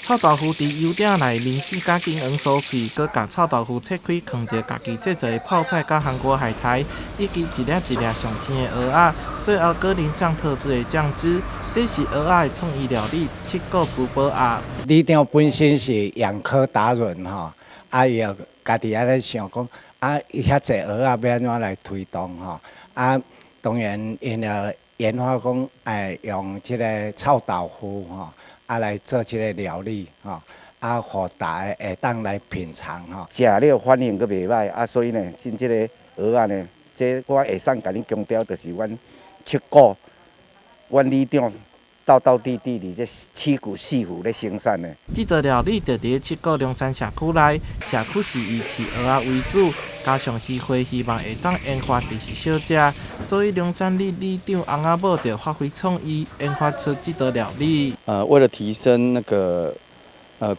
臭豆腐佇油鼎內燜煎佮金黃酥脆，閣共臭豆腐切開，囥著家己製作的泡菜佮韓國海苔，以及一粒一粒上鮮的蚵仔，最後閣淋上特製的醬汁。這是蚵仔的創意料理，七股珠寶鴨。里長本身是養蚵達人吼，啊伊就家己按呢想講，啊伊遐濟蚵仔欲按怎來推動吼？啊，當然𪜶就研發講，哎，用這个臭豆腐吼，啊來做這个料理吼，啊，予大家會當來品嘗吼。食了反應閣袂䆀，啊，所以呢，進這个蚵仔呢，這我會使共你強調，就是阮七股，阮里長道道地地佇這七股四湖咧生產的。這道料理就佇咧七股龍山社區內，社區是以飼蚵仔為主，加上漁會希望會當研發特色小食，所以龍山里里長翁仔某就發揮創意，研發出這道料理。為了提升那個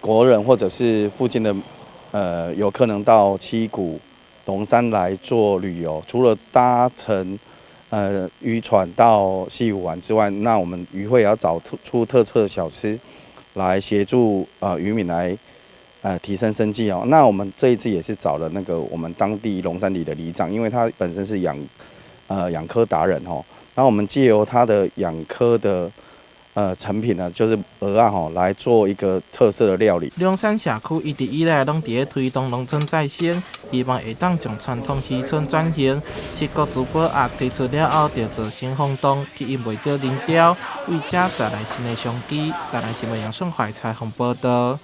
國人或者是附近的遊客能到七股龍山來做旅遊，除了搭乘漁船到西湖玩之外，那我們漁會也要找出特色小吃來協助漁民來提升生計哦。那我們這一次也是找了那個我們當地龍山里的里長，因為他本身是養蚵達人哦。那我們借由他的養蚵的成品呢，就是蚵仔吼，來做一個特色的料理。龍山社區一直以來攏佇咧推動農村再生，希望會當將傳統漁村轉型。七股珠寶鴨推出了後，就造成轟動，吸引袂少人潮，為遮帶來新的商機。台南新聞楊順懷採訪報導。